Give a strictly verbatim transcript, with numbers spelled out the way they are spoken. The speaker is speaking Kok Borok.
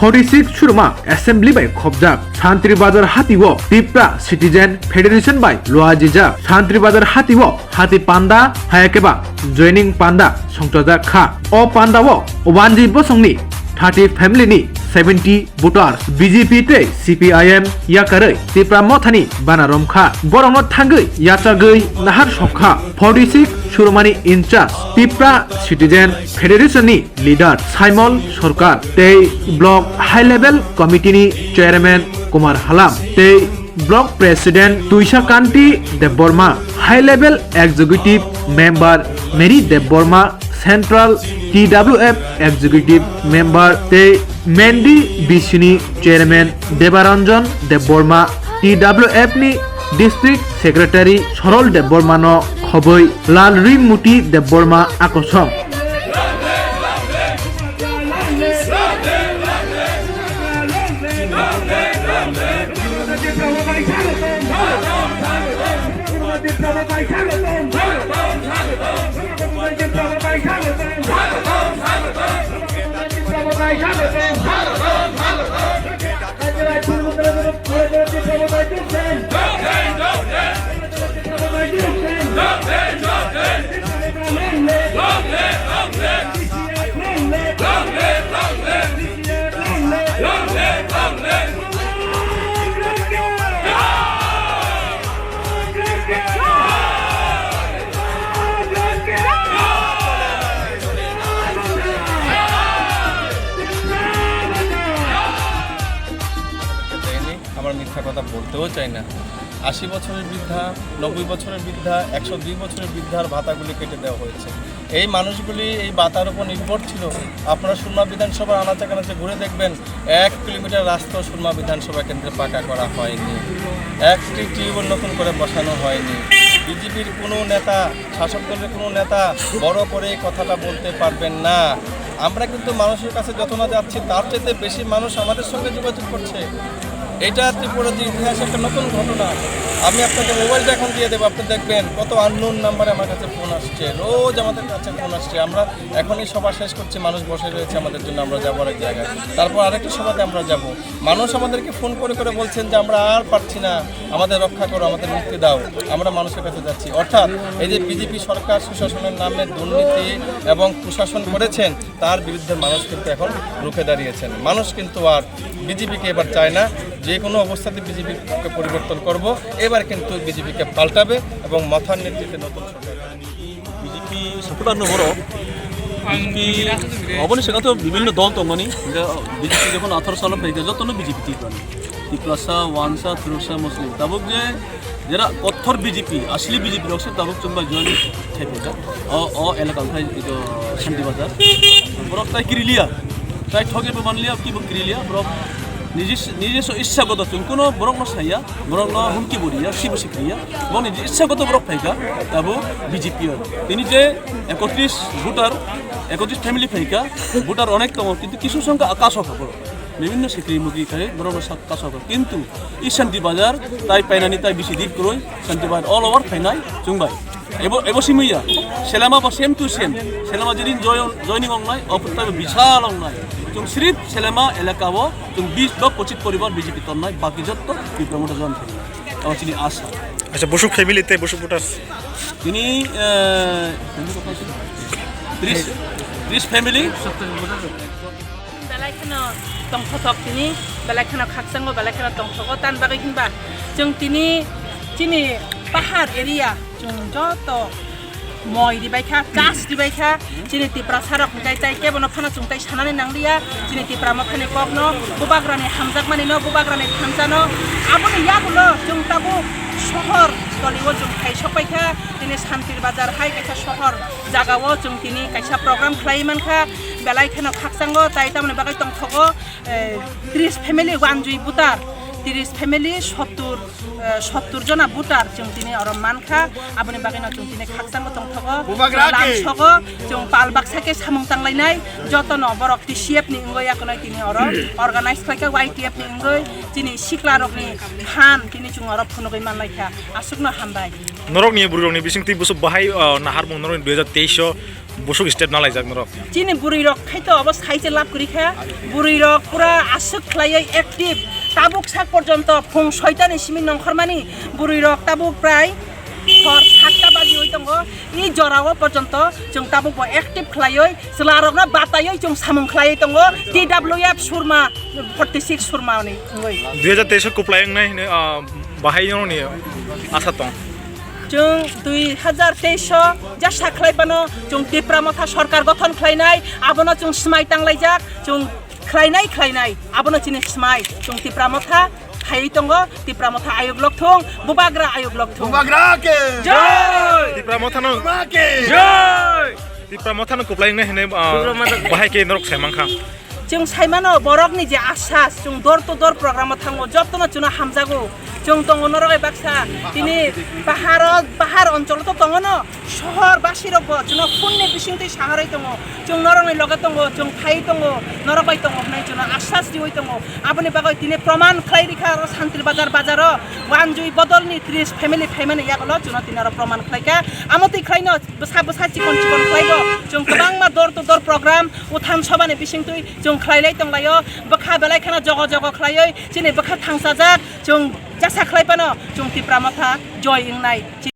Forty six Surma Assembly bai khobjak. Santri Bazar hati o Tipra Citizen Federation bai luajijak. Santri Bazar hati o hati panda, hayakeba joining panda songchajak kha. O panda o wanji bosongni thirty family ni seventy voters B J P tei C P I M yakarwi Tipra Mothani bana romkha. Borokno thangwi yachagwi nahar sokha. Forty six Surmani in charge Tipra Citizen Federation ni leader Saimol Sorkar tei block high level committee ni chairman Kumar Halam tei block president Tuisa Kanti Debbarma, high level executive member Mary Debbarma, central T W F executive member tei Mendi B C ni chairman Debaranjan Debbarma, T W F ni district secretary Sorol Debbarma no khobwi Lalrimuti Debbarma akosong. ক্ষেত্রে এনে আমার মিথ্যা কথা বলতেও চাই না। আশি বছরের বৃদ্ধা, নব্বই বছরের বৃদ্ধা, একশো দুই বছরের বৃদ্ধার ভাতাগুলি কেটে দেওয়া হয়েছে। এই মানুষগুলি এই ভাতার উপর নির্ভর ছিল। আপনারা সুরমা বিধানসভার আনাচে কানাচে ঘুরে দেখবেন, এক কিলোমিটার রাস্তা সুরমা বিধানসভা কেন্দ্রে পাকা করা হয়নি, একটি টিউবওয়েল নতুন করে বসানো হয়নি। বিজেপির কোনো নেতা, শাসক দলের কোনো নেতা বড় করে এই কথাটা বলতে পারবেন না। আমরা কিন্তু মানুষের কাছে যত না যাচ্ছি, তার চাইতে বেশি মানুষ আমাদের সঙ্গে যোগাযোগ করছে। এটা ত্রিপুরার ইতিহাসে একটা নতুন ঘটনা। আমি আপনাকে মোবাইলটা এখন দিয়ে দেবো, আপনি দেখবেন কত আননোন নাম্বারে আমার কাছে ফোন আসছে, রোজ আমাদের কাছে ফোন আসছে। আমরা এখন এই সভা শেষ করছি, মানুষ বসে রয়েছে আমাদের জন্য, আমরা যাবো আরেক জায়গায়, তারপর আরেকটা সভাতে আমরা যাব। মানুষ আমাদেরকে ফোন করে করে বলছেন যে, "আমরা আর পারছি না, আমাদের রক্ষা করো, আমাদের মুক্তি দাও, আমরা মানুষের কাছে যাচ্ছি।" অর্থাৎ এই যে বিজেপি সরকার সুশাসনের নামে দুর্নীতি এবং কুশাসন করেছেন, তার বিরুদ্ধে মানুষ কিন্তু এখন রুখে দাঁড়িয়েছেন। মানুষ কিন্তু আর বিজেপিকে এবার চায় না, যে কোনো অবস্থাতে বিজেপিকে পরিবর্তন করব, এবার কিন্তু বিজেপিকে পাল্টাবে এবং মথার নেতৃত্বে নতুন সরকার। BJP supporter no borok. BJP oboni saka to bibhinno dol tongmani. Bijepi jokhon atharo salo phaikha, jotono bijepi twi tongmani. Tiprasa, Wansa, Thuruksa, Muslim. Tabuk je jera kothor bijepi, asli bijepi rok se tabuk chwng bai join khai phaikha. O, o elaka khai, ito, Shanti Bazar. Borok tai kirilia. Tai thoge bo manlia, kibo kirilia. Borok nijis-, nijiso issa goto chwng kuno borok no saya. Borokno humki bo riya, sibo sikriya. Boni je issa goto borok phaikha, abo B J P o. Tini je ekotris voter, ekotris family phaikha, voter onek tongo, kintu kisu songkha kasokha borok. Bibhinno sikri mugi khai borokno sak kasokha. Kintu i Shanti Bazar, tai painani tai bisi dit kroi, Shanti Bazar all over phainai chwng bai. Ebo, ebo simiya. Selama bo same to same. Selama jidin join, joining ongnai, opor tai bisal ongnai. Chwng sirip Selama elaka o chwng bis ba pochis poribar B J P tonnai, baki jotto Tipra Motha join khainai. Abo chini asa. Acha, busuk family tei busuk voters. Tini, eh, tris, tris family. Belai kheno tongthotok tini, belai kheno khakchango, belai kheno tongthogo, tan bagwi hinba chwng tini chini pahar area chwng joto moi ribai kha, chas ribai kha, chini Tiprasa rok hwnkhe tai kebono phano chwng tai sanani nangliya, chini Tipra Mothani kokno, Bubagrani hamjakmani no, Bubagrani thansa no, aboni yagulo chwng tabuk sohor tolio chwng khai sokpai kha, chini Santir Bazar hai kaisa sohor jagao chwng tini kaisa program khlai mankha, belai kheno khakchango tai tamoni bagwi tongthogo, eh, tris family wanjui butar, tris family sottur, eh, sottur jona butar chwng tini oro mankha, aboni bagwino chwng tini khakchango tongthogo, Bubagra ki? Lamsogo, chwng pal baksa khe samung tanglainai, jotono borok T C F ni wngwi yakono tini oro organize khlaikha, Y T F ni wngwi chini sikla rokni phan tini chwng oro phunugwi manlaikha, aswkno hambai. Norokni bwrwirokni bisingtwi busu bahai, uh, naharmung norokni dui hajar teis o Busuk step na laijak norok. Chini bwrwi rok khai to abo sai se lab kwrwi kha. Bwrwi rok pura aswk khlaiwi active. Tabuk sak porjonto phung soitani simi nongkhormani bwrwi rok tabuk prai hor satta baji oi tongo. I jorao porjonto chwng tabuk bo active khlaiwi chwla rokno bataiwi chwng samung khlaiwi tongo. T W F Surma forty six Surma ni wngwi. Dui hajar teis o kwplai wngnai hwnwi, ah, bahai ni asa tong. Chwng dui hajar teis o jasa khlai phano chwng Tipra Motha sorkar gothon khlainai, abono chwng swmai tanglaijak, chwng khlainai, khlainai, abono chini swmai, chwng Tipra Motha phaiwi tongo, Tipra Motha ayuk lok thung, Bubagra ayuk lok thung. Bubagra ke! Jai! Tipra Mothano Bubagra ke! Jai! Tipra Mothano kwplai wngnai hwnwi, ah, Tipra Motha bahai khe norok sai mankha. Chwng sai mano, borokni je asas, chwng door to door program o thango, jotono chwngno hamjago. Chwng tongo norok bai baksa, tini bahar o, bahar oncholo to tongo no, sohor basi rok bo chwngno phone ni bisingtwi saharwi tongo. Chwng norokni loge tongo, chwng phai tongo, norok bai tongo hwnwi chwngno asas riwi tongo. Aboni bagwi tini proman khlai rikha oro Santir Bazar bazaro, Wanjui Bodolni tris family phaimani yagulo chwngno tini oro proman khlaikha. Amo twi khlaino bwsa bwsa chikon chikon khlaibo. Chwng kwbangma door to door program, Uthan Sobha ni bisingtwi chwng khlailai tonglaio. Bwkha belai kheno jogo jogo khlaiwi chini bwkha thangsajak. Chwng jasa khlai phano chwng Tipra Motha joy wngnai.